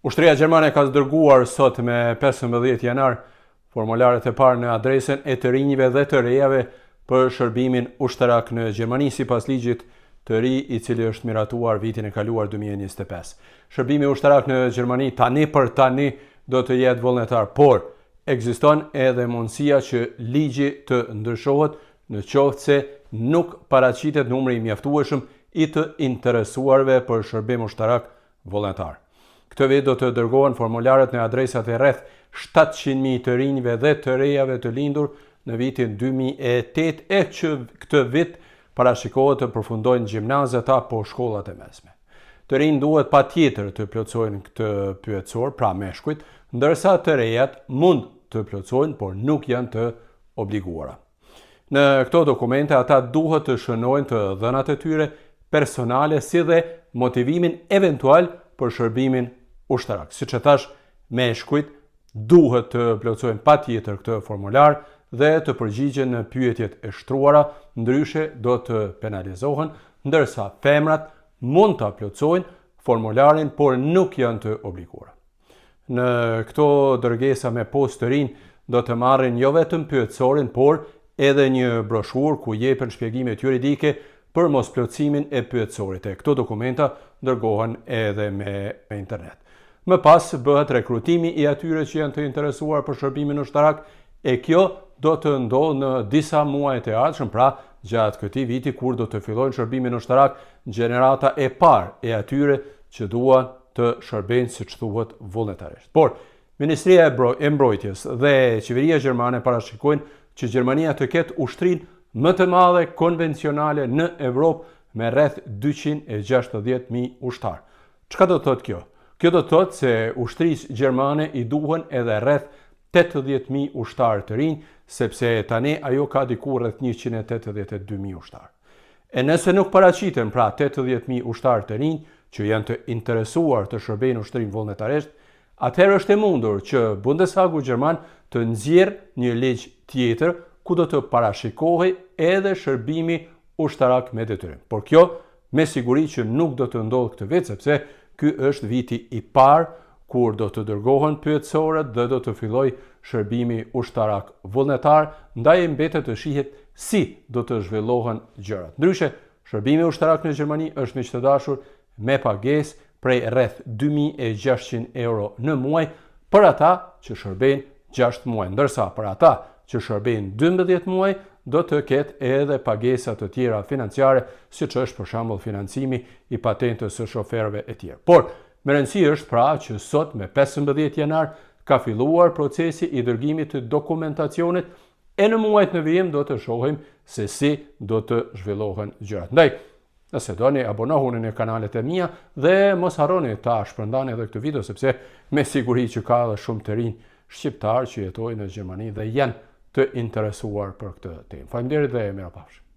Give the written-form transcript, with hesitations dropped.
Ushtria gjermane ka dërguar sot me 15 janar formularët e parë në adresën e të rinjve dhe të rejave për shërbimin ushtarak në Gjermani sipas ligjit të ri i cili është miratuar vitin e kaluar 2025. Shërbimi ushtarak në Gjermani tani për tani do të jetë vullnetar, por ekziston edhe mundësia që ligji të ndryshohet në qoftë se nuk paraqitet numri i mjaftueshëm i të interesuarve për shërbim ushtarak vullnetar. Këtë vit do të dërgohen formularët në adresat e rreth 700.000 të rinjve dhe të rejave të lindur në vitin 2008 e që këtë vit parashikohet të përfundojnë gjimnazet apo shkollat e mesme. Të rinjtë duhet patjetër të plotësojnë këtë pyetësor, pra meshkujt, ndërsa të rejat mund të plotësojnë, por nuk janë të obliguara. Në këto dokumente ata duhet të shënojnë të dhënat e tyre personale si dhe motivimin eventual për shërbimin ushtarak. Siç e thashë, meshkujt duhet të plotësojnë patjetër këtë formular dhe të përgjigjen në pyetjet e shtruara, ndryshe do të penalizohen, ndërsa femrat mund ta plotësojnë formularin, por nuk janë të obliguara. Në këto dërgesa me postë të rinjtë do të marrin jo vetëm pyetësorin, por edhe një broshurë ku jepen shpjegimet juridike për mosplotësimin e pyetësorit. E këto dokumenta dërgohen edhe me internet. Më pas bëhet rekrutimi i atyre që janë të interesuar për shërbimin ushtarak e kjo do të ndodhë në disa muajt e ardhshëm, pra gjatë këtij viti kur do të fillojnë shërbimin ushtarak gjenerata e parë e atyre që duan të shërbejnë siç thuhet vullnetarisht. Por, Ministria e Mbrojtjes dhe qeveria gjermane parashikojnë që Gjermania të ketë ushtrinë më të madhe konvencionale në Evropë me rreth 260.000 ushtarë. Çka do të thotë kjo? Kjo do të thotë se ushtrisë gjermane i duhen edhe rreth 80.000 ushtarë të rinj, sepse tani ajo ka diku rreth 182.000 ushtarë. E nëse nuk paraqiten pra 80.000 ushtarë të rinj që janë të interesuar të shërbejnë ushtrinë vullnetarisht, atëherë është e mundur që Bundestagu gjerman të nxjerrë një ligj tjetër ku do të parashikohej edhe shërbimi ushtarak me detyrim. Por kjo me siguri që nuk do të ndodhë këtë vit, sepse ky është viti i parë kur do të dërgohen pyetësorët dhe do të fillojë shërbimi ushtarak vullnetar, ndaj mbetet të shihet si do të zhvillohen gjërat. Ndryshe, shërbimi ushtarak në Gjermani është miq të dashur me pagesë prej rreth 2600 euro në muaj për ata që shërbejnë 6 muaj, ndërsa për ata që shërbejnë 12 muaj do të ketë edhe pagesa të tjera financiare, siç është për shembull financimi i patentës së shoferëve e tjerë. Por, Me rëndësi është pra që sot me 15 janar ka filluar procesi i dërgimit të dokumentacionit e në muajt në vijim do të shohim se si do të zhvillohen gjërat. Ndaj, nëse doni, abonohuni në kanalet e mia dhe mos harroni ta shpërndani edhe këtë video sepse me siguri që ka edhe shumë të rinj shqiptarë që jetojnë në Gjermani dhe janë të interesuar për këtë temë. Faleminderit dhe mirupafshim.